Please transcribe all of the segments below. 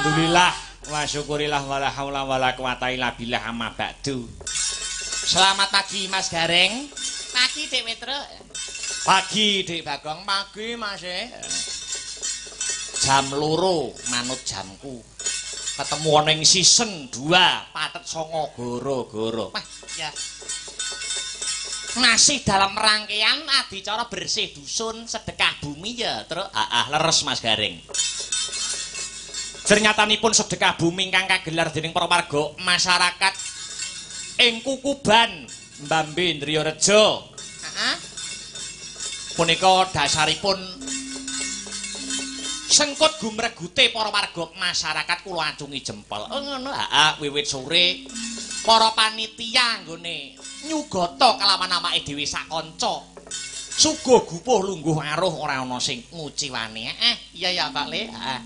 Alhamdulillah wa syukurillah wala haula wala quwata illa billah amma ba'du. Selamat pagi Mas Gareng. Pagi Dik Petruk. Pagi Dik Bagong, pagi Mas. Jam 2 manut jamku. Ketemu ana ing season 2 patet songo goro-goro. Wah, ya. Masih dalam rangkaian adicara bersih dusun sedekah bumi ya, Truk. Heeh, leres Mas Gareng. Jernyatanipun sedekah bumi ingkang kagelar dening para warga masyarakat ing Kukuban Mbambe Driyorejo. Heeh. Punika dasaripun sengkut gumregute para warga masyarakat kula acungi jempol. Oh ngono. Heeh, wiwit sore para panitia nggone nyugata kelawan awake dhewe sak kanca. Suguh gupuh lungguh aruh ora ana sing nguciwani. Iya ya Pak Le. Heeh.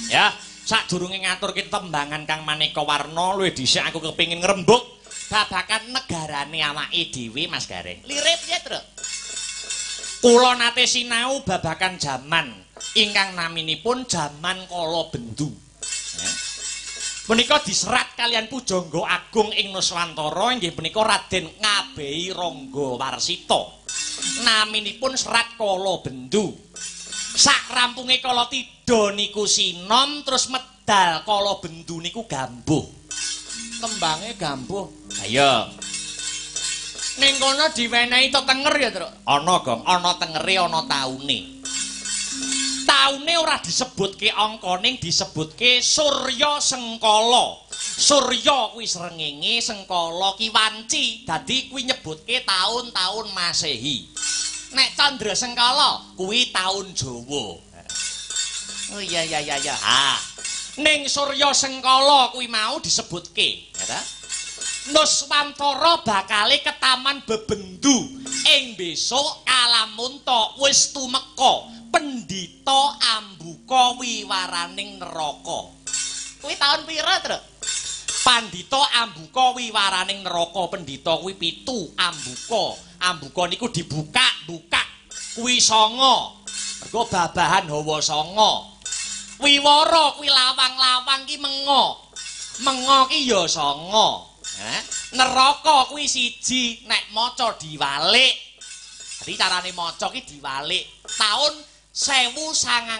Ya, sadurunge ngaturke tembangan kang maneka warna, luwih dhisik aku kepengin ngrembug babagan negarane awake dhewe Mas Gareng. Lire piye, Truk? Kula nate sinau babagan jaman ingkang naminipun jaman Kala Bendu. Punika diserat kalian Pujangga Agung ing Nuswantara inggih punika Raden Ngabehi Rangga Warsita. Naminipun Serat Kala Bendu. Sak rampunge kala tidha niku sinom terus medal Kala Bendu niku gambuh. Kembange gambuh. Ayo. Ning kono diwenehi tetenger ya, Truk? Ana, Gong. Ana tengere, ana taune. Taune ora disebutke angka ning disebutke Surya Sengkala. Surya kuwi srengenge, Sengkala ki wanci. Dadi kuwi nyebutke taun-taun Masehi. Nek Candra Sengkala kuwi taun Jawa. Oh iya iya iya iya. Ah. Ning Surya Sengkala kuwi mau disebutke, ya ta? Nuswantara bakale ketaman bebendu ing besok Kalamunta wis tumeka pendhita ambuka wiwaraning neraka. Kuwi taun pira, Truk? Pandhita ambuka wiwaraning neraka, pendhita kuwi 7, ambuka. Ambuka niku dibuka-buka kuwi 9. Mergo babahan hawa 9. Wiwara kuwi lawang-lawang ki mengo. Mengo ki ya 9. Neraka kuwi 1 nek maca diwalik. Dadi carane maca ki diwalik. Taun 1997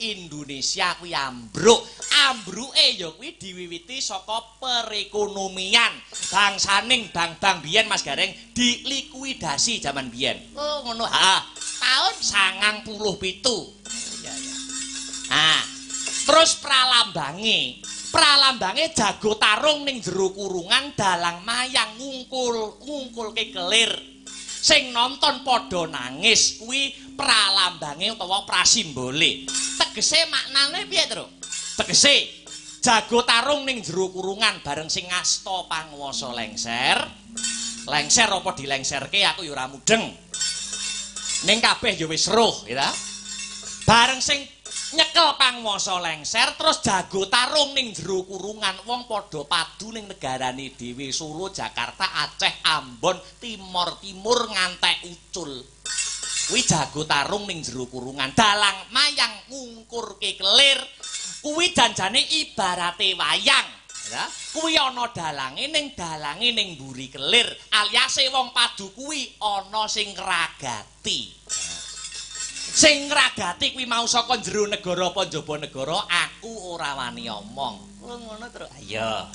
Indonesia kuwi ambruk. Ambruke ya kuwi diwiwiti saka perekonomian. Bangsaning bank-bank biyen Mas Gareng dilikuidasi jaman biyen. Oh ngono. Ha, taun 97. Iya iya. Ah, terus pralambange. Pralambange jago tarung ning jero kurungan dalang mayang ngungkul, ngungkulke kelir. Sing nonton padha nangis kuwi pralambange utawa prasimbole. Tegese maknane piye, Truk? Tegese jago tarung ning jero kurungan bareng sing ngasta panguwasa lengser. Lengser apa dilengserke aku ya ora mudeng. Ning kabeh ya wis roh, ya ta? Bareng sing nyekel panguwasa lengser terus jago tarung ning jero kurungan wong padha padu ning negarane dhewe Solo, Jakarta, Aceh, Ambon, Timor Timur ngantek ucul. Kuwi jago tarung ning jero kurungan dalang mayang ngungkurke kelir. Kuwi janjane ibarate wayang. Ya, kuwi ana dalange ning dalange ning mburi kelir aliase wong padu kuwi ana sing ngragati. Sing ngragati kuwi mau saka jero negara apa njaba negara aku ora wani omong. Oh ngono, Truk. Iya.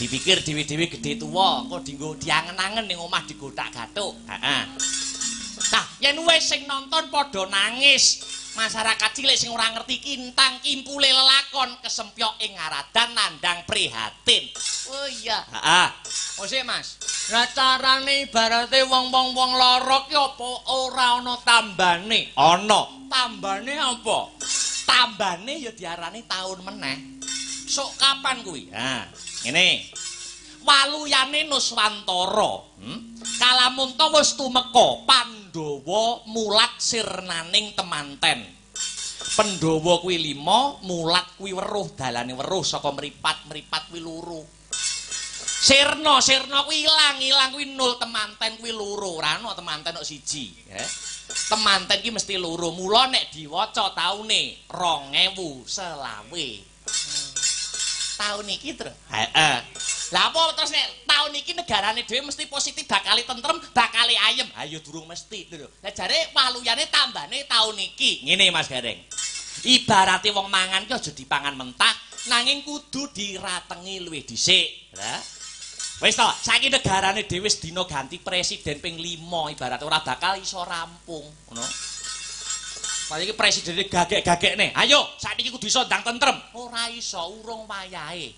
Dipikir dhewe-dhewe gedhe tuwa, engko dienggo diangen-angen ning omah digothak-gathuk. Heeh. Nah, yen wis sing nonton padha nangis, masyarakat cilik sing ora ngerti kintang kimpule lelakon kesempyok ing ngaradan nandang prihatin. Oh iya. Heeh. Oh sik, Mas. Lah carane ibarate wong-wong wong lara ki apa ora ana tambane? Ana. Tambane apa? Tambane ya diarani taun meneh. Sok kapan kuwi? Ha, ngene. Waluyane Nuswantara, Kalamunta wis tumeka, Pandhawa mulat sirnaning temanten. Pandhawa kuwi 5, mulat kuwi weruh, dalane weruh saka mripat, mripat kuwi 2. Sirna, sirna kuwi ilang, ilang kuwi 0, temanten kuwi 2, ora ana temanten kok 1. Temanten iki mesti loro. Mula nek diwaca taune 2020. Taun iki, Tru. Heeh. Lah apa terus nek taun iki negarane dhewe mesti positif bakal tentrem, bakal ayem. Ayo durung mesti lho. Lah jare waluyane tambane taun iki. Ngene Mas Gareng. Ibarate wong mangan ki aja dipangan mentah, nanging kudu diratengi luwih dhisik. Lah wis to, saiki negarane dhewe wis dina ganti presiden ping 5, ibarat ora bakal iso rampung, ngono. Saiki presidene gagek-gagekne. Ayo, saiki kudu iso ndang tentrem. Ora iso, urung wayahe.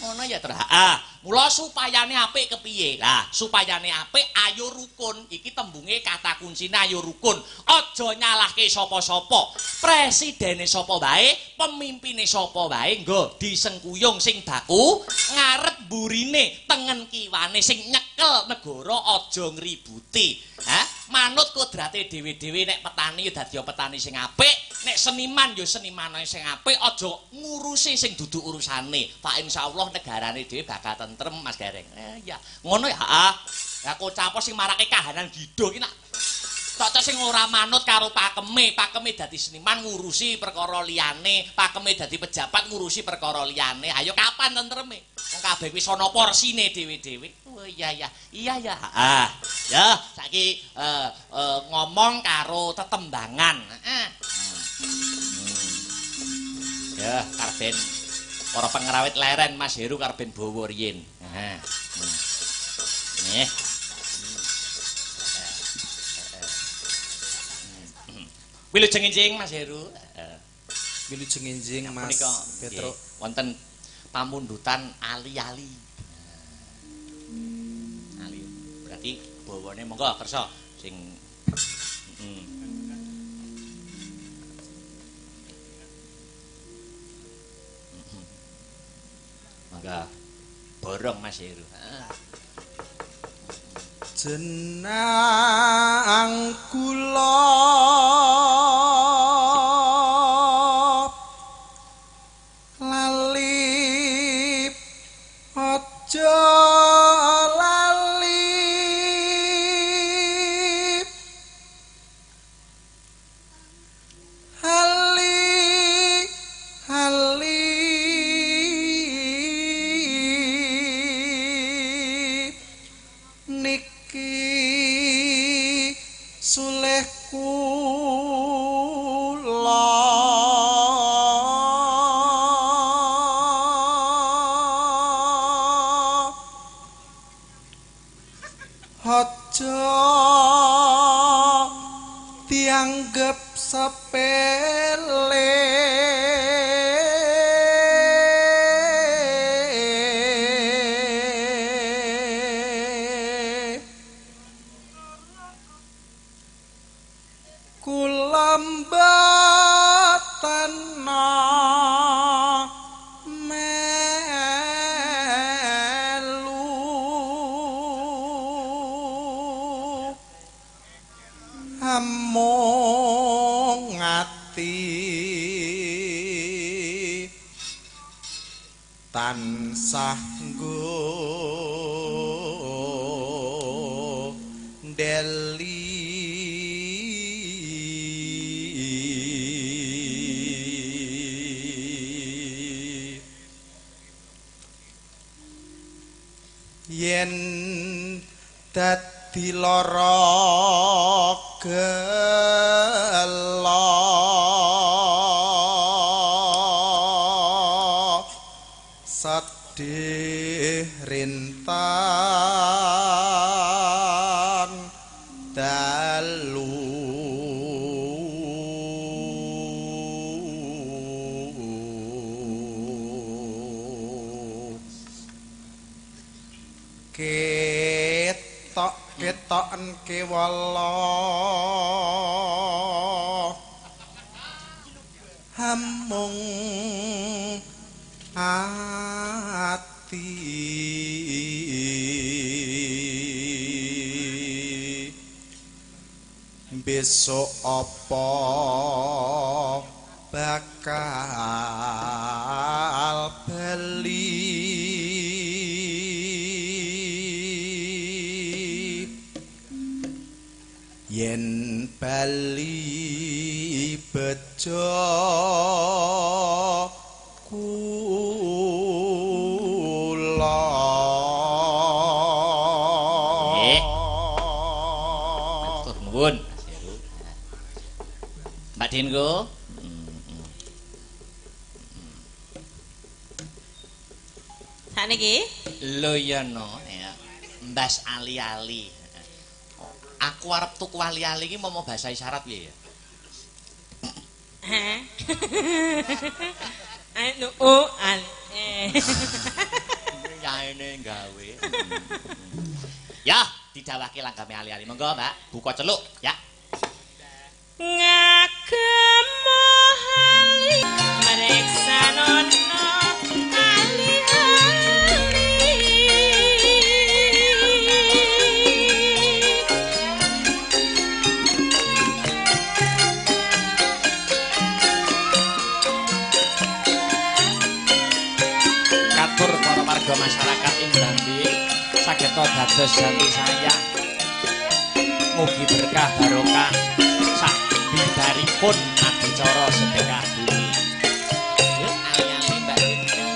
Ngono ya, Tru. Heeh. Mula supayane apik kepiye? Lah, supayane apik ayo rukun. Iki tembunge kata kuncine ayo rukun. Aja nyalahke sapa-sapa. Presidene sapa wae, pemimpine sapa wae, nggo disengkuyung sing baku, ngarep mburine, tengen kiwane sing nyekel negara aja ngributi. Hah? Manut kodrate dhewe-dhewe nek petani ya dadi petani sing apik, nek seniman ya seniman sing apik, aja ngurusi sing dudu urusane. Pak insyaallah negarane dhewe bakal tentrem Mas Gareng. Ya, ngono ya. Heeh. Lah kocap sing marake kahanan gido iki nak cocok sing ora manut karo pakeme, pakeme dadi seniman ngurusi perkara liyane, pakeme dadi pejabat ngurusi perkara liyane. Ayo kapan tentreme? Wong kabeh kuwi ana porsine dhewe-dhewe. Oh iya ya. Iya ya. Heeh. Ya, saiki ngomong karo tetembangan. Heeh. Ya, karben para pengrawit leren Mas Heru karben bawa riyin. Heeh. Nih. Wilujeng enjing Mas Heru. Wilujeng enjing Mas Petro. Wonten pamundutan ali-ali. Ali. Berarti bawane monggo kersa sing Mangga borong Mas Heru. Jenang kula lali aja lali hali hali niki suleh kula aja dianggep sepele kula mboten melu amung ati tansah nggo ndeli yen dadi lara gela sedih rintan dalu ketok ketoken kewala amung ati besok apa bakal bali yen Bali bejo kula. Nggih. Matur nuwun Mas Heru. Mbak Dingo. Sakniki? Lho ya no, ya. Mbas ali-ali. Aku arep tuku ali-ali iki mau bahasa isyarat piye ya? Heh. Anu o al. Yaene gawe. Ya, didhawahke langgame ali-ali. Monggo, Mbak, buka celuk, ya. Ngagem ali mreksanono warga masyarakat ing Blambi sageta dados janti saya. Mugi berkah barokah sak bibaripun adicara sedekah bumi. Ayame Mbak Rinda.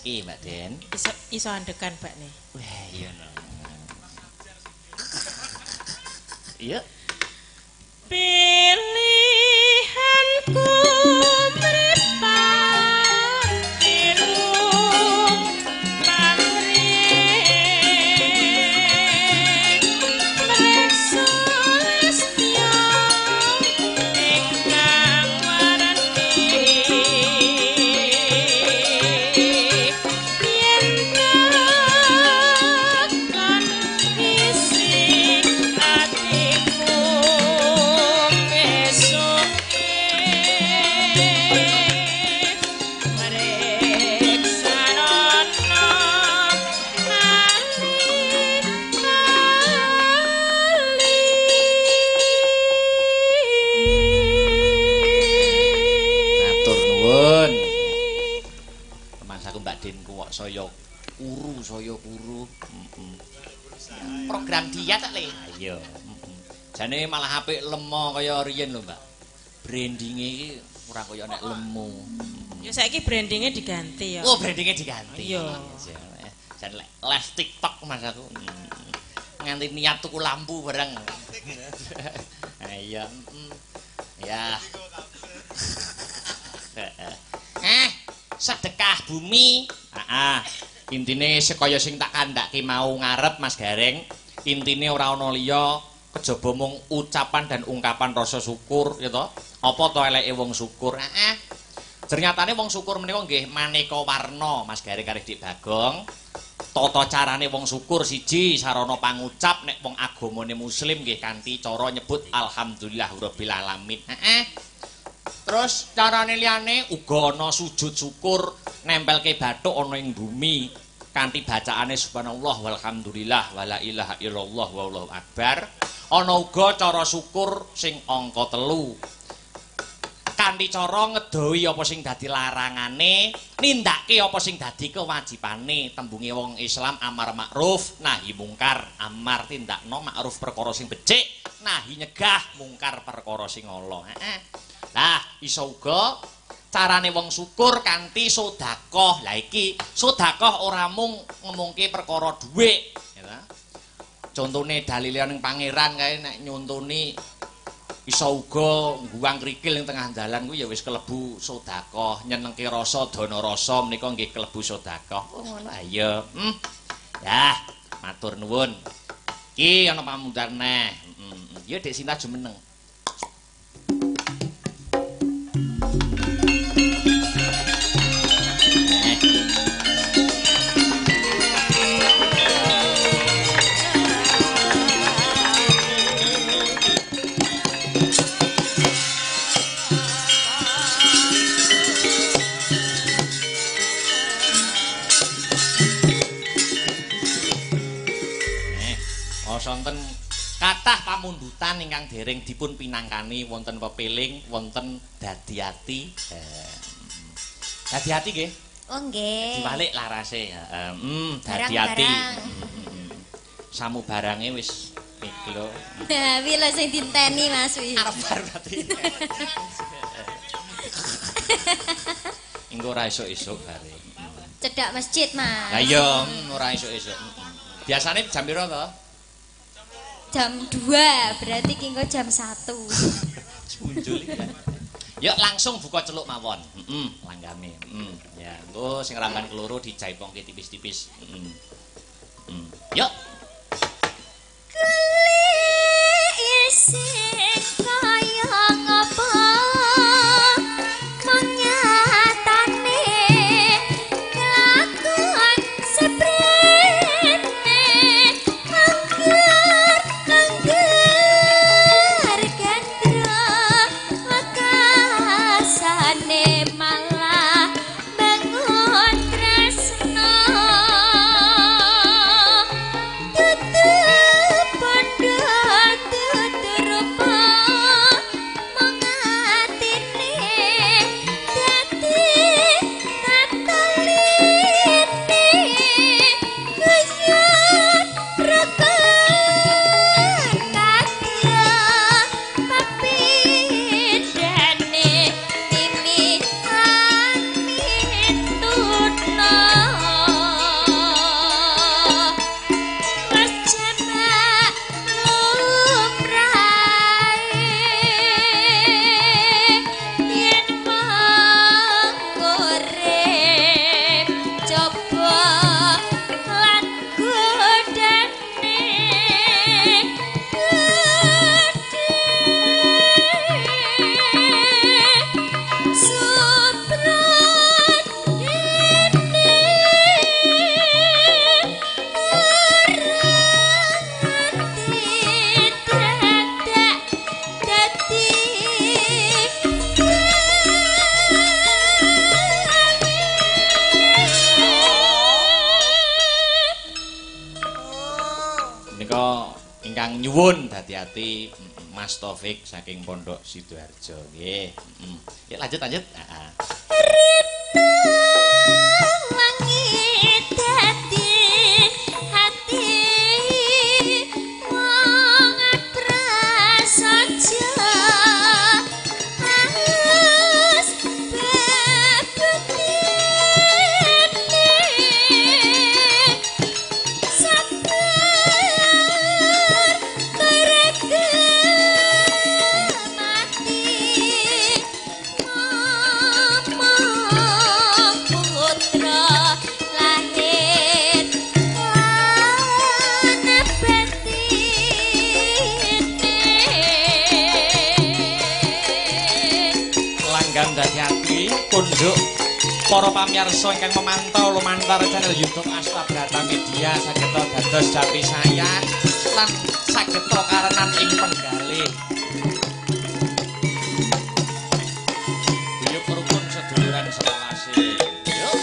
Mbak Den. Iso andekan Mbak nih. Wah, iya no. Iya. Pilihanku mripat biru pamrih mreksa lestya ingkang warni yen tekan isi atiku. Program diet tak le. Iya. Jane malah apik lemo kaya riyen lho, Mbak. Brandinge iki ora kaya nek lemu. Ya saiki brandinge diganti ya. Oh, brandinge diganti. Iya. Jan live TikTok Mas aku. Nganti niat tuku lampu bareng. Iya. Ya. Sedekah bumi. Heeh. Intine sekaya sing tak kandhake mau ngarep Mas Gareng, intine ora ana liya kejaba mung ucapan dan ungkapan rasa syukur ya to. Apa to eleke wong syukur? Heeh. Ternyatane wong syukur menika nggih maneka warna Mas Gareng kalih Dik Bagong. Tata carane wong syukur siji sarana pangucap nek wong agamane muslim nggih kanthi cara nyebut alhamdulillah rabbil alamin. Heeh. Terus carane liyane uga ana sujud syukur nempelke bathuk ana ing bumi kanthi bacaane subhanallah walhamdulillah wala ilaha illallah wallahu akbar. Ana uga cara syukur sing angka 3. Kanthi cara ngedohi apa sing dadi larangane, nindakake apa sing dadi kewajibane. Tembunge wong Islam amar ma'ruf nahi mungkar. Amar tindakno ma'ruf perkara sing becik, nahi nyegah mungkar perkara sing ala. Heeh. Lah iso uga carane wong syukur kanthi sedekah. Lah iki sedekah ora mung ngomongke perkara dhuwit, ya ta. Contone dalile ning pangeran kae nek nyontoni iso uga ngguwang krikil ning tengah dalan kuwi ya wis kelebu sedekah, nyenengke rasa dana rasa menika nggih kelebu sedekah. Oh ngono. Ha iya. Yah, matur nuwun. Iki ana pamundan neh. Ya Dik Sinta jumeneng. Sonten kathah pamundutan ingkang dereng dipun pinangkani wonten pepiling wonten dadi ati. Dadi ati nggih. Oh nggih. Diwalik larase. Heeh. Dadi ati. Samu barange wis miklo. Nah, wi lho sing dinteni Mas wi. Arep bar berarti. Engko ora esuk-esuk bare. Cedhak masjid, Mas. Lah iya, ora esuk-esuk. Biasane jam pira to? Jam 2, berarti ki engko jam 1. Punjul iki. Yuk langsung buka celuk mawon. Heeh, langgame. Ya, engko sing ramban keloro dijaipongke tipis-tipis. Yuk. Kulik isih kaya ngapa menyatane kelakuan seprene angger angger gandra wekasane malah bangun tresno tutup bondo tutur rupa mung atine dadi tataline guyon rekan kadya papindane mimi amituna wis jamak lumrahe yen mung urip coba lan godane gedhe suprandene ora nganti dadak dadi Menika ingkang nyuwun dadi ati Mas Taufik saking Pondok Sidoarjo nggih. Ya lanjut lanjut. Heeh. Rina wangi dadi hati Langkam dadi ati konduk para pamirsa ingkang memantau lumantar channel YouTube Astabrata Media saged dados jati saya lan saged karenan ing penggalih. Guyub rukun seduluran selawase. Yuk.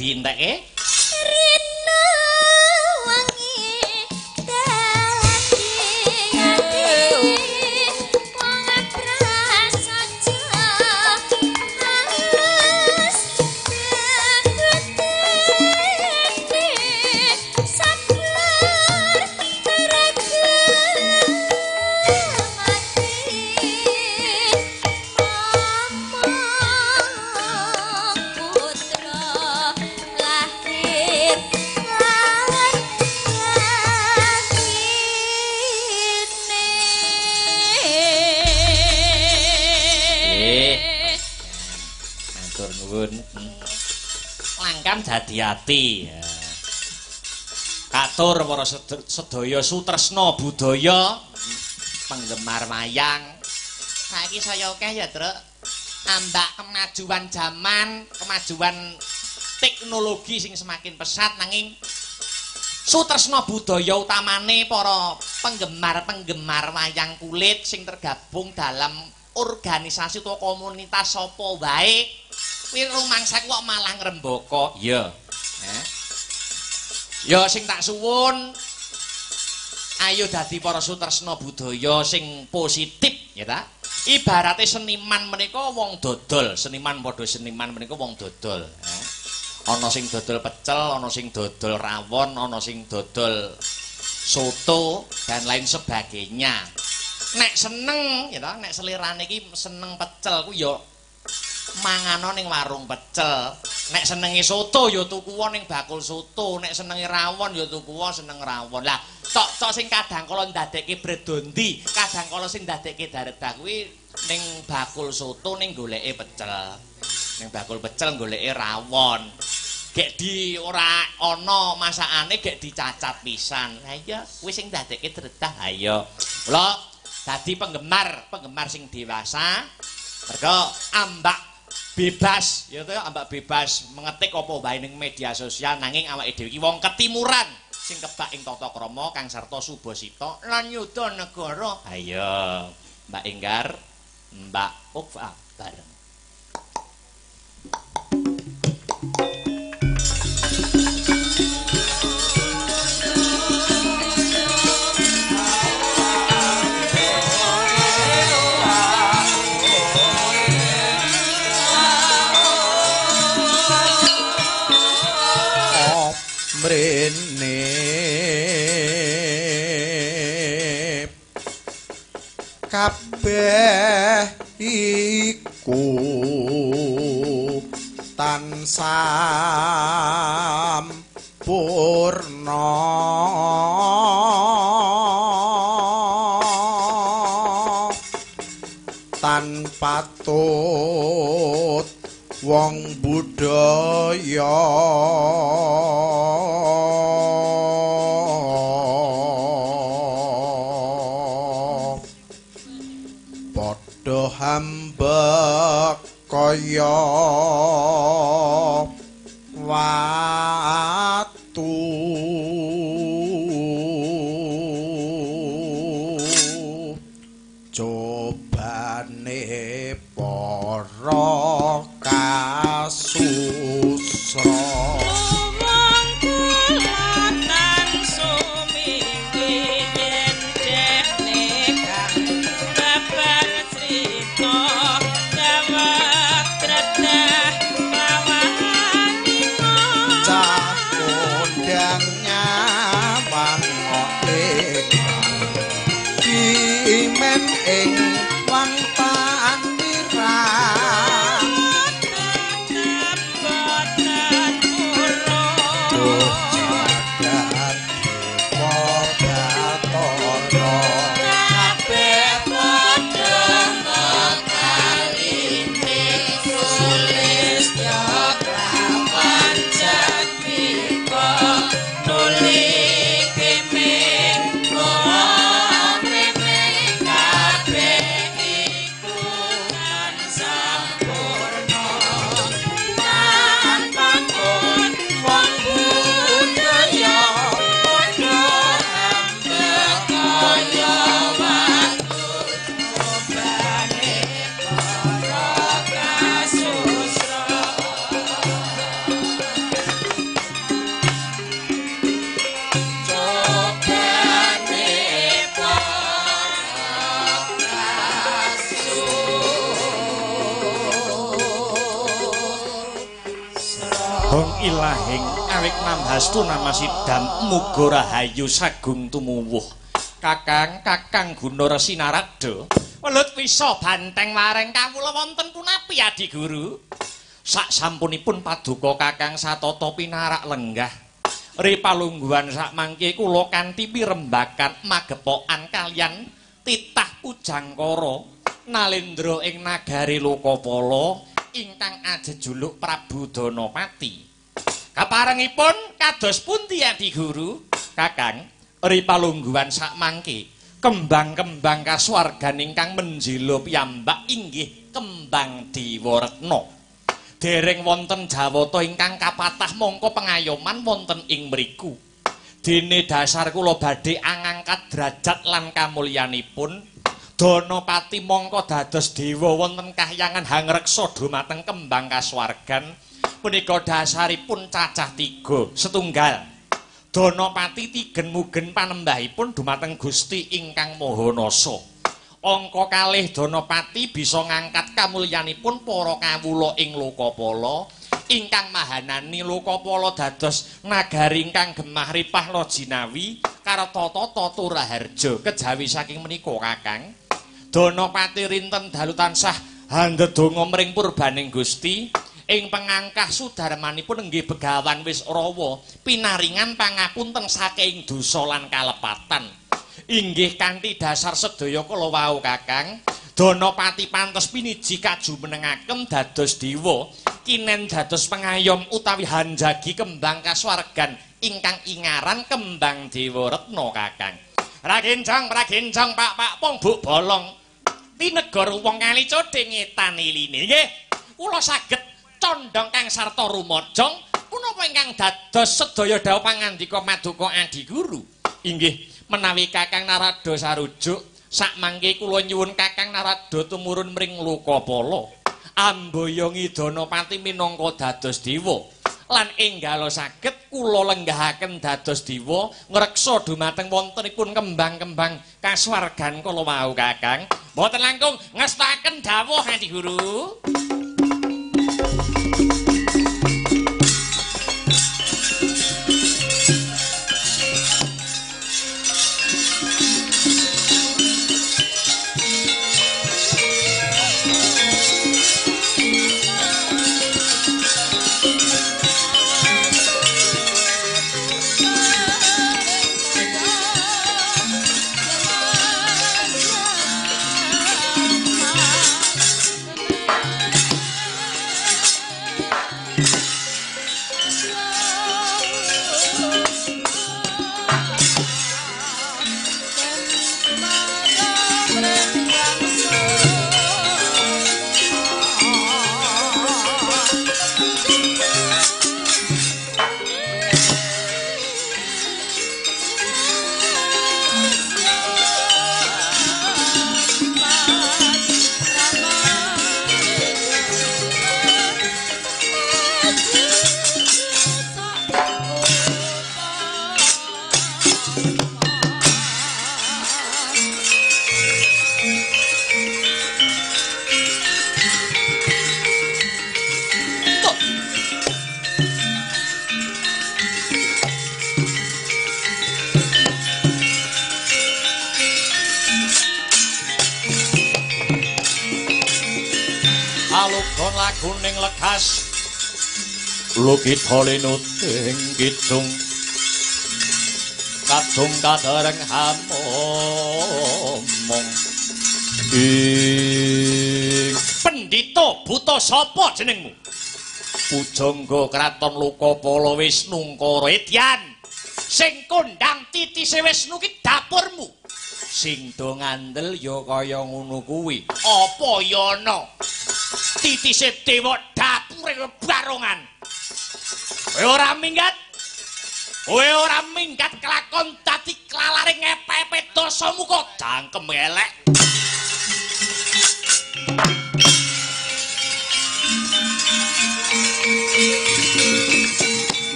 Dinteke rino wangi dadi ati wong prasaja halus dadi sabar teragam mati mama putra lahir lan batine. Matur nuwun. Langkam dadi ati. Katur para sedaya sutresna budaya penggemar wayang. Saiki saya akeh ya, Truk. Ambak kemajuan jaman, kemajuan teknologi sing semakin pesat nanging sutresna budaya utamane para penggemar-penggemar wayang kulit sing tergabung dalam organisasi utawa komunitas sapa wae kuwi rumangsaku kok malah ngrembaka. Iya. Ya sing tak suwun ayo dadi para sutresna budaya sing positif ya ta. Ibarate seniman menika wong dodol, seniman padha seniman menika wong dodol. Ana sing dodol pecel, ana sing dodol rawon, ana sing dodol soto dan lain sebagainya. Nek seneng ya ta, nek selerane iki seneng pecel ku ya mangano ning warung pecel. Nek senenge soto ya tuku ning bakul soto, nek senenge rawon ya tuku seneng rawon. Lah, tok-tok sing kadang kala ndadekke bredondi, kadang kala sing ndadekke daredah kuwi ning bakul soto ning goleke pecel. Ning bakul pecel goleke rawon. Gek di ora ana masakane gek dicacat pisan. Lah iya, kuwi sing ndadekke dredah. Ha iya. Kula dadi penggemar sing dewasa mergo ambak bebas ya to, ambak bebas mengetik apa wae ning media sosial nanging awake dhewe iki wong ketimuran sing kebak ing tata krama kang sarta subasita lan yuda negara. Ha iya, Mbak Enggar, Mbak Okfa bareng. Mrene Kabeh iku tansah sampurna tan patut wong budaya padha hambek kaya watu cobane para kasusra. Ilahing awik namhastu namasidam muga rahayu sagung tumuwuh. Kakang Kakang Gunara Sinarada welut wisa banteng wareng kawula wonten punapi Adi Guru. Sak sampunipun paduka Kakang satata pinarak lenggah ri palungguhan sak mangke kula kanthi pirembakan magepokan kaliyan titah pujangkara nalendra ing nagari Lokapala ingkang ajejuluk Prabu Danapati. Kaparengipun kados pundi Adi Guru? Kakang, ri palungguhan sak mangke kembang-kembang kasuwargan ingkang menjila piyambak inggih kembang Dewaretna. Dereng wonten jawata ingkang kapatah mongko pengayoman wonten ing mriku. Dene dasar kula badhe angangkat derajat lan kamulyanipun Danapati mongko dados dewa wonten kahyangan hangreksa dumateng kembang kasuwargan. Punika dasaripun cacah tiga setunggal. Danapati tigen mugen panembahipun dumateng Gusti ingkang Maha Nasa. Angka kalih Danapati bisa ngangkat kamulyanipun para kawula ing Lokapala ingkang mahanani Lokapala dados nagari ingkang gemah ripah lajinawi karta tata turaharja. Kejawi saking menika Kakang, Danapati rinten dalu tansah handedonga mring purbaning Gusti ing pengangkah sudarmanipun nggih begawan wis rawa pinaringan pangapunten saking dosa lan kalepatan. Inggih kanthi dasar sedaya kala wau Kakang, Danapati pantes piniji kajumenengaken dados dewa kinen dados pengayom utawi hanjagi kembang kasuwargan ingkang ingaran kembang Dewaretna Kakang. Ragencong pragencong pak pak pong buk bolong tinegara wong kali codhe ngetan iline. Nggih kula saged condong kang sarta rumajang punapa ingkang dados sedaya dawuh pangandika maduka Adi Guru. Inggih menawi Kakang Narada sarujuk sak mangke kula nyuwun Kakang Narada tumurun mring Lokapala amboyongi Danapati minangka dados dewa lan enggala saged kula lenggahaken dados dewa ngreksa dumateng wontenipun kembang-kembang kasuwargan kala wau Kakang. Mboten langkung ngestaken dawuh Adi Guru. Katon laguning legas lukita linuting kidung kadung kadereng hamomong. Ing pendhita buta sapa jenengmu? Pujangga kraton Lokapala Wisnungkara Edyan sing kondhang titise Wisnu ki dapurmu. Sing do ngandel ya kaya ngono kuwi. Apa ya ana titise dewa dapure barongan. Kowe ora minggat. Kowe ora minggat kelakon dadi klalare ngepe-epe dasamuka cangkem elek.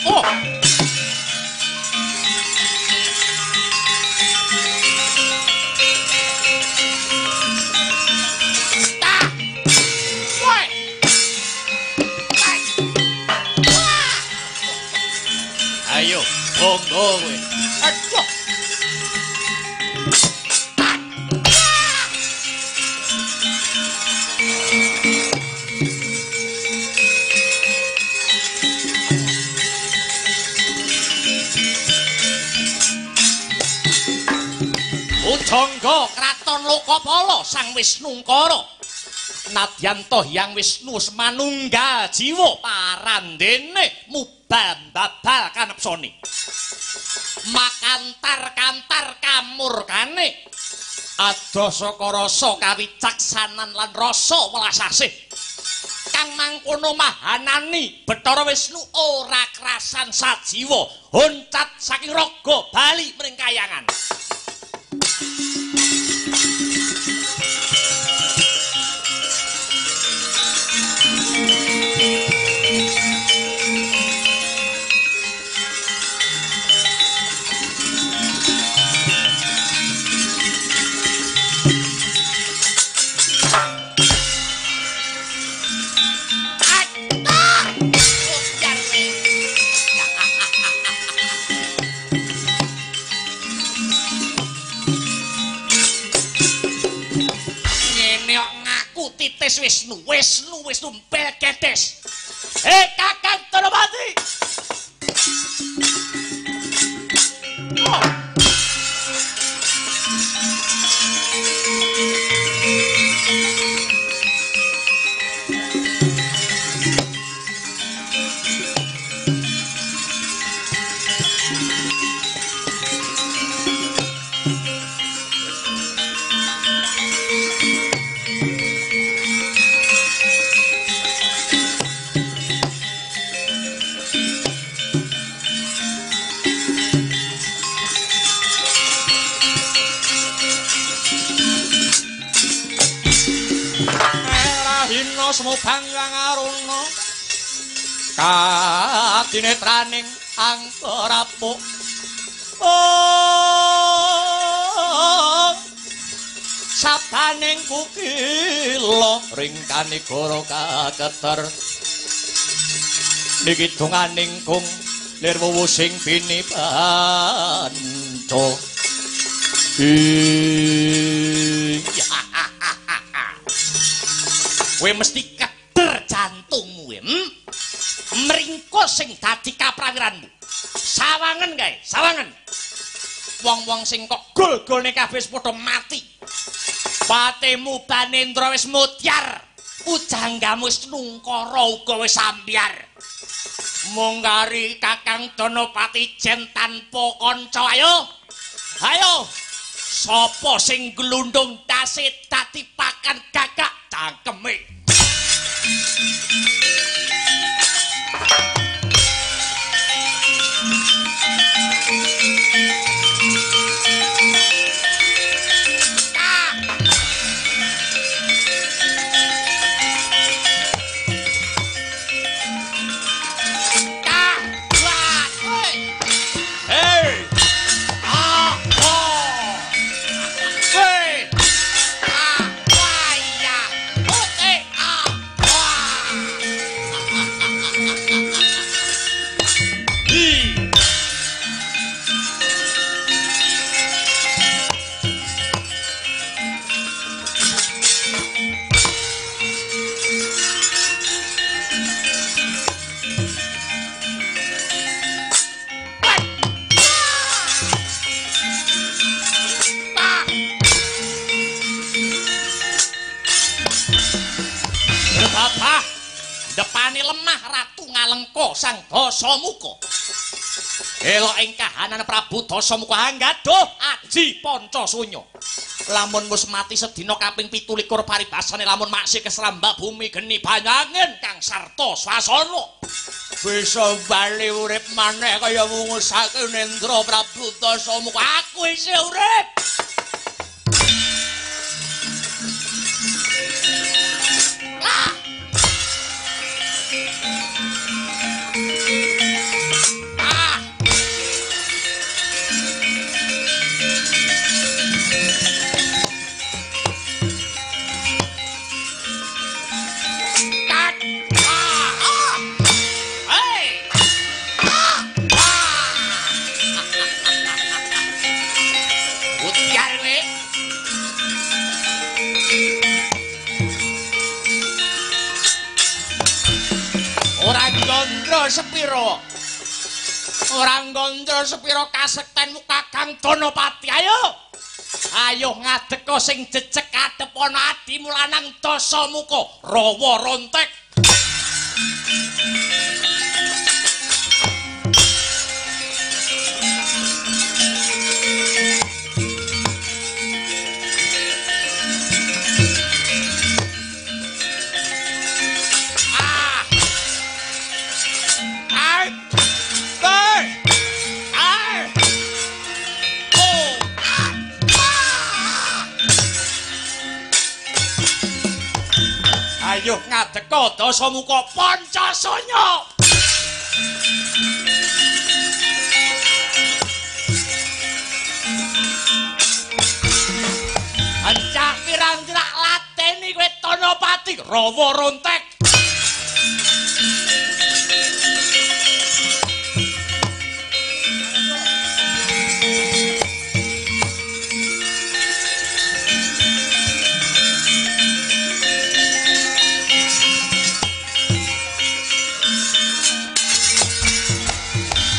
Oh. Ayo, monggo kowe. Aduh. Pujangga kraton Lokapala Sang Wisnungkara. Nadyan toh Hyang Wisnu semanunggal jiwa parandene mubal babal kanepsone. Makantar-kantar kamurkane. Adoh saka rasa kawicaksanan lan rasa welas asih. Kang mangkono mahanani Bathara Wisnu ora krasan sajiwa honcat saking raga bali mring kayangan. Titis Wisnu, Wisnu, Wisnu belgedes. Kakang Danapati. Oh. Semubang yang aruna kadinetraning angka rapuk sabaning kukila ringkane goro kaketer niki donganing kung lir wuwu sing bini panca. Kowe mesti keder jantungmu, Mringko sing dadi kaprawiranmu. Sawangen kae, sawangen. Wong-wong sing kok gol-golne kabeh wis padha mati. Patimu Banendra wis mutyar, pujanggamu wis nungkara uga wis ambyar. Mung kari Kakang Danapati jen tanpa kanca. Ayo. Ayo. Sapa sing glundung dase dadi pakan gagak cangkeme. Panguwasane lemah Ratu Ngalengka Sang Dasamuka. Elok ing kahanan Prabu Dasamuka anggaduh aji Pancasunya. Lamun wis mati sedina kaping 27 paribasane lamun maksi kesrambak bumi geni banyangin kang sarta swasana. Bisa bali urip maneh kaya wungusake Nendra Prabu Dasamuka. Aku isih urip. Ah! Ah! Tak. Ah! Ah! Hey! Ah! Ah! Butiar kowe. Ora gondro sepiro. Ora gondro sepiro kasektenmu Kakang Donopati. Ayo. Ayo ngadeka sing jejeg adepana adimu lanang Dasamuka rawa rontek. Ah! Ai! Ai! Ai! Oh! Ah! Ah! Ayo ngadeka Dasamuka Pancasanya. Ancak pirang jerak lateni kowe Tonopati rawa rontek.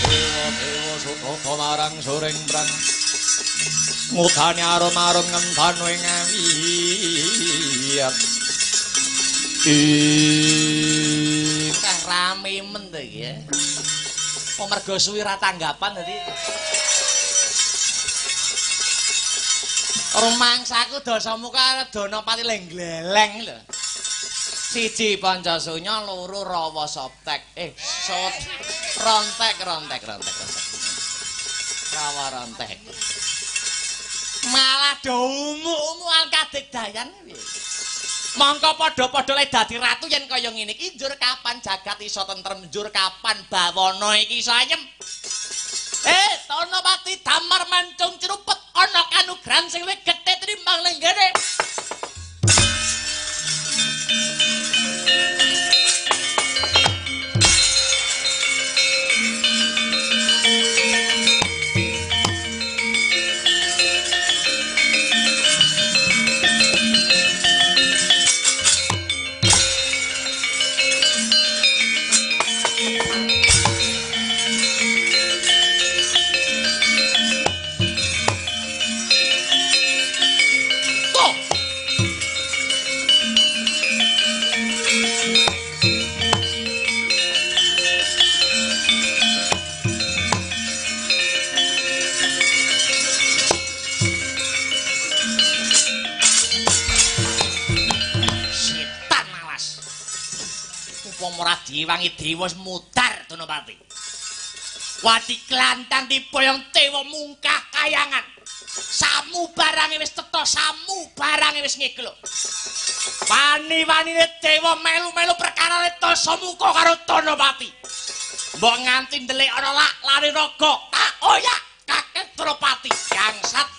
Dewa-dewa sutata marang soreng prang ngudane arum-arum ngentan ing awiyat. Ing rame men to iki ya. Apa mergo suwi ra tanggapan dadi rumangsaku Dasamuka Donopati leng-gleleng lho. Siji Pancasunya, loro rawa soptek. Sot rontek rontek rontek rontek. Rawa rontek. Malah do umuk-umukan kadigdayan piye. Mongko padha-padha le dadi ratu yen kaya ngene iki njur kapan jagat iso tentrem, njur kapan bawana iki iso ayem. Tonopati damar mancung crupet ana kanugran sing luwih gedhe tinimbang lenggene. Ora diwangi dewa mudar Donopati. Wadi Klantan diboyong dewa mungkah kayangan. Samu barange wis cetha, samu barange wis ngegluk. Wani-wanine dewa melu-melu perkarane Dasamuka karo Donopati. Mbok nganti ndelik ana lak lare naga, tak oyak kakek Donopati gangsat.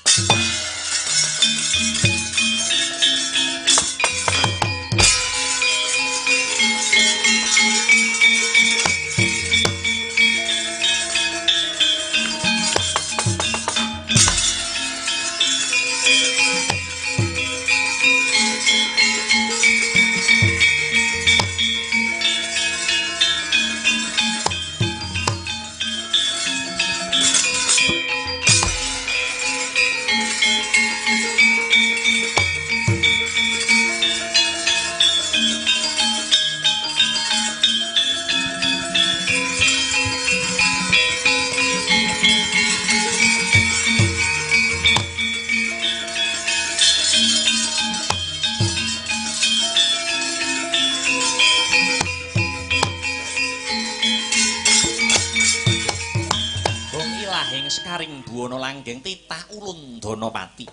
Langgeng sekaring buwana langgeng titah ulun Danapati.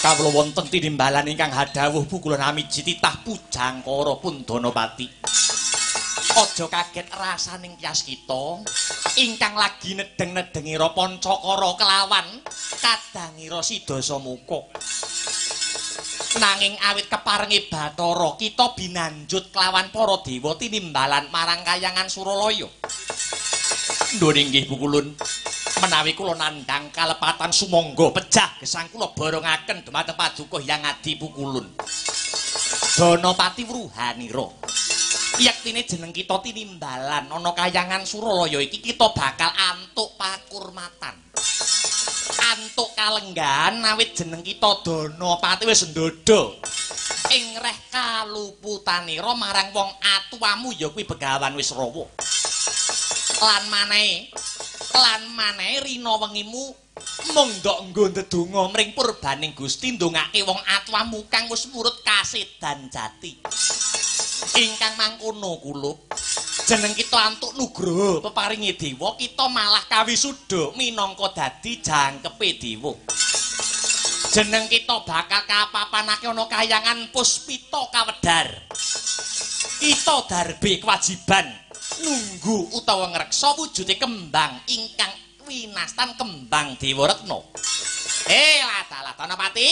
Kawula wonten tinimbalan ingkang hadhawuh pukulan amiji titah pujangkara pun Danapati. Aja kaget rasaning kias kita ingkang lagi nedeng-nedengira pancakara kelawan kadangira Sidasamuka. Nanging awit keparenge Bathara kita binanjut kelawan para dewa tinimbalan marang kayangan Suralaya. Ndhone inggih pukulun, menawi kula nandhang kalepatan sumangga pejah gesang kula borongaken dumateng paduka Hyang Adi Pukulun. Danapati Wruhanira. Yektine jeneng kita tinimbalan ana kayangan Suralaya iki kita bakal antuk pakurmatan. Antuk kalenggahan awit jeneng kita Danapati wis ndodho ing reh kaluputanira marang wong atuwamu ya kuwi Begawan Wisrawa. Lan manehe rina wengimu mung ndok nggo ndedonga mring purbaning Gusti ndongake wong atuwamu kang wis murut kasedan jati. Ingkang mangkono kulup jeneng kita antuk nugroho peparinge dewa, kita malah kawisuda minangka dadi jangkepe dewa. Jeneng kita bakal kapapanake ana kayangan puspita kawedar. Kita darbe kewajiban nunggu utawa ngreksa wujude kembang ingkang winastan kembang Dewaretna. Ladalah Danapati.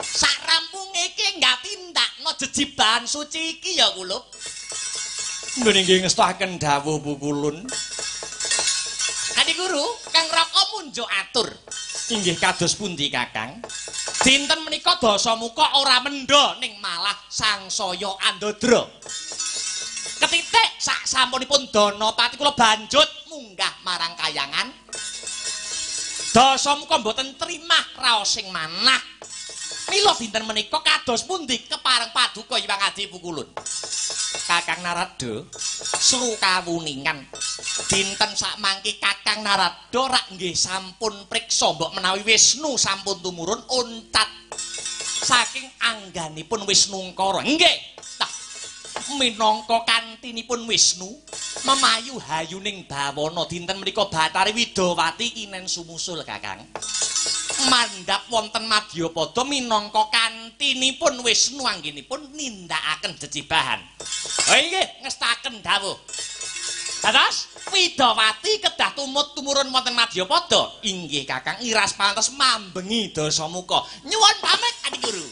Sak rampunge iki enggak tindakno jejibahan suci iki ya kulup. Ndhone inggih ngestokaken dawuh pukulun. Adi guru, Kang Raka munjuk atur. Inggih kados pundi Kakang? Dinten menika Dasamuka ora mendha ning malah sangsaya andadra. Ketitik sak sampunipun Danapati kula banjut munggah marang kayangan. Dasamuka mboten trimah raosing manah. Mila dinten menika kados pundi kepareng paduka Hyang Adi Pukulun. Kakang Narada seru kawuningan. Dinten sakmangke Kakang Narada rak nggih sampun priksa mbok menawi Wisnu sampun tumurun uncat saking angganipun Wisnungkara. Nggih. Tah minangka kantinipun Wisnu memayu hayuning bawana dinten menika Bathari Widawati kinen sumusul Kakang. Mandhap wonten madyapada minangka kantinipun Wisnu anggenipun nindakaken jejibahan. Ha inggih ngestaken dawuh. Dados Widawati kedah tumut tumurun wonten madyapada. Inggih Kakang iras pantes mambengi Dasamuka. Nyuwun pamit Adi Guru.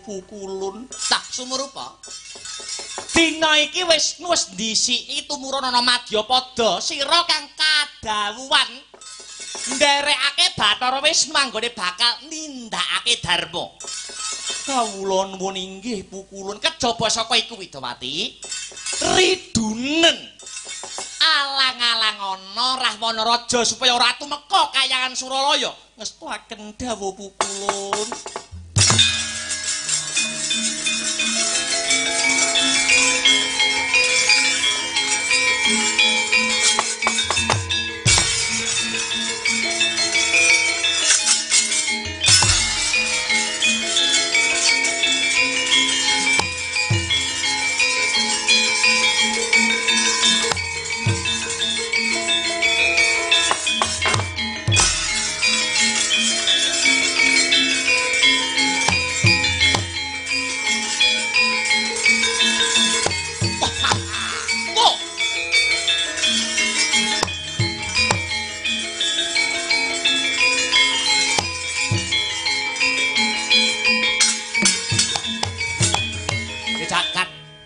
Pukulun tak sumurupa. Dina iki wis ndisiki tumurun ana madyapada sira kang kadhawuhan nderekake Bathara Wisnu anggone bakal nindakake dharma. Kawula nuwun inggih pukulun kejaba saka iku Widawati ridunen alang-alang ana Rahwana raja supaya ora tumeka kayangan Suralaya. Ngestuaken dawuh pukulun. Thank you.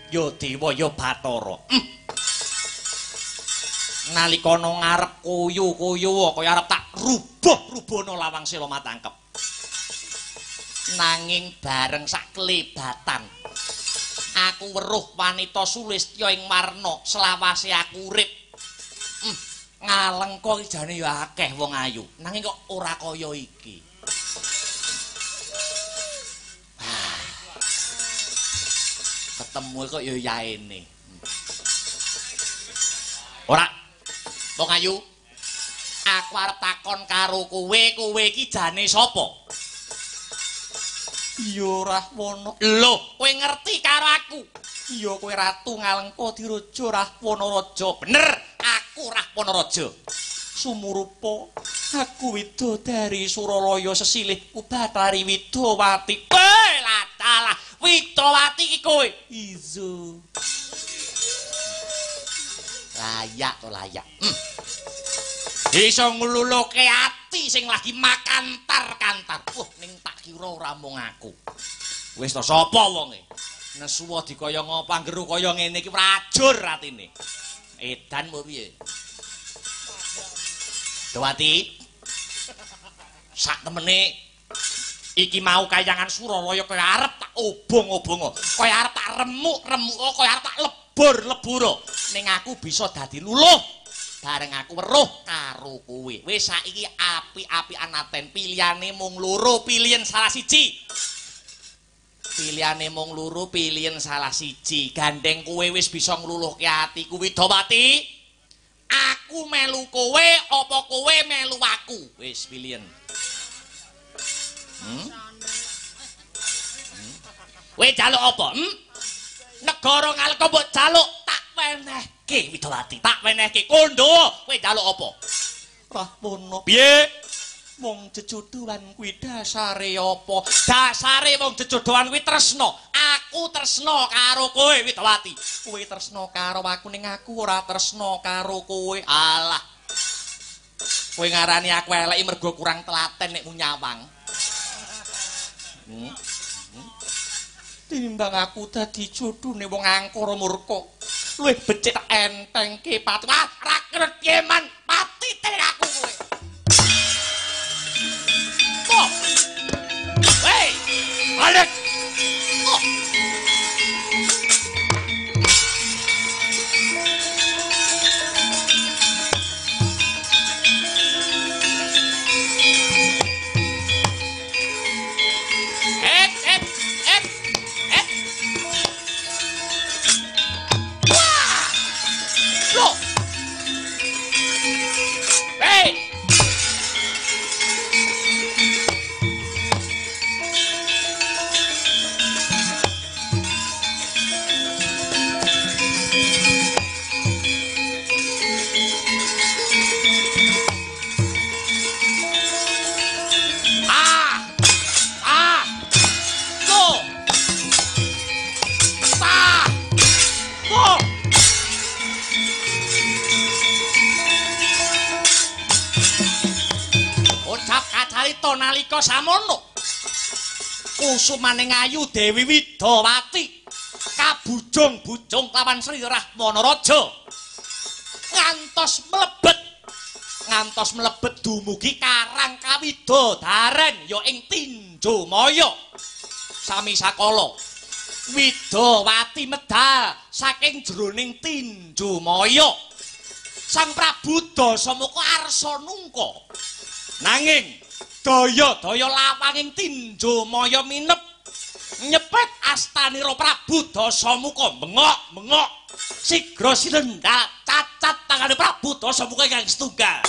Ya dewa ya Bathara. Nalika ana ngarep kuyu-kuyu kaya arep tak rubuh-rubuhna Lawang Sela matangkep. Nanging bareng sak klebatan aku weruh wanita sulistya ing warna selawase aku urip. Ngalengka iki jane ya akeh wong ayu, nanging kok ora kaya iki. Ketemu kok ya yaene. Ora. Wong ayu, aku arep takon karo kowe, kowe iki jane sapa? Iya Rahwana. Lho, kowe ngerti karo aku? Iya, kowe ratu Ngalengka Diraja Rahwana Raja. Bener, aku Rahwana Raja. Sumurupa, aku widodari Suralaya sesilihku Bathari Widowati. Kowe ladalah Widowati iki kowe. Izo. Layak to layak. Iso ngluluke ati sing lagi makantar-kantar. Wah, ning tak kira ora mung aku. Wis to sapa wonge? Nesuwa dikaya ngopo anggeru kaya ngene iki prajur atine. Edan mbok piye? Dewati. Sak temene iki mau kayangan Suralaya kaya arep tak obong-obongo, kaya arep tak remuk-remuko, kaya arep tak lebur-leburo. Ning aku bisa dadi luluh bareng aku weruh karo kowe. Wis saiki api-apian aten, pilihane mung loro, pilihan salah siji. Pilihane mung loro, pilihan salah siji. Gandeng kowe wis bisa ngluluhke atiku Widowati. Aku melu kowe apa kowe melu aku? Wis pilihan. Kowe jaluk apa? Negara Ngalengka mbok jaluk tak wenehke Widowati, tak wenehke. Kondo, kowe jaluk apa? Rahwana. Piye? Wong jejodohan kuwi dasare apa? Dasare wong jejodohan kuwi tresna. Aku tresna karo kowe Widowati. Kowe tresna karo aku ning aku ora tresna karo kowe. Alah. Kowe ngarani aku eleki mergo kurang telaten nek nyawang. Tinimbang aku dadi jodhone wong angkara murka, luwih becik tak entengke pati. Wah, ra kene pati teng aku kowe. Oh. Hei, balik. Oh. Nalika samono kusumaning ayu Dewi Widowati kabujung-bujung lawan Sri Rahwana Raja ngantos mlebet dumugi Karang Kawidodaren ya ing Tinjomaya. Sami sakala Widowati medal saking jroning Tinjomaya. Sang Prabu Dasamuka arsa nungka, nanging daya-daya lawanging Tinjomaya minep nyepet astanira Prabu Dasamuka bengok-bengok sigra silendal cacat tangane Prabu Dasamuka ingkang setunggal.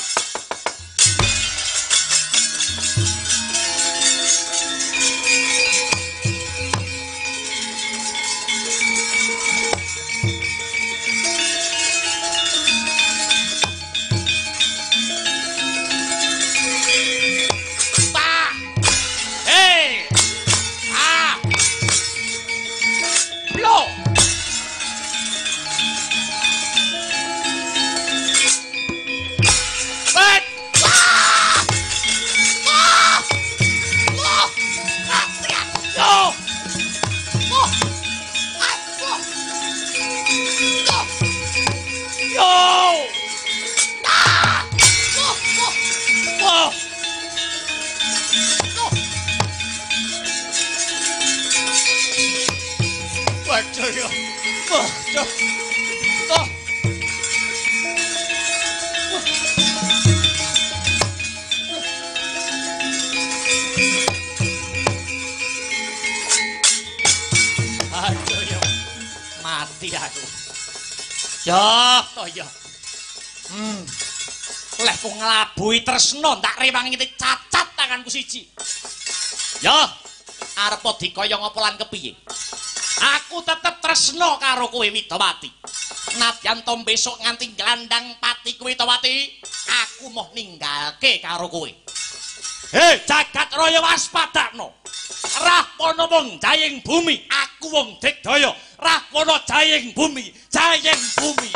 Aduh ya. Wah, duh. Tuh. Aduh ya. Mati aku. Ya, toh ya. Leh ku nglabuhi tresna ndak rewangi cacat tanganku siji. Ya, arep dikaya ngapa lan kepiye? Aku tetep tresna karo kowe Widawati. Nadyan to besok nganti glandang pati kowe Widawati, aku moh ninggalke karo kowe. Hei, jagat raya waspadakno. Rahwana wong jaying bumi, aku wong digdaya. Rahwana jaying bumi, jaying bumi.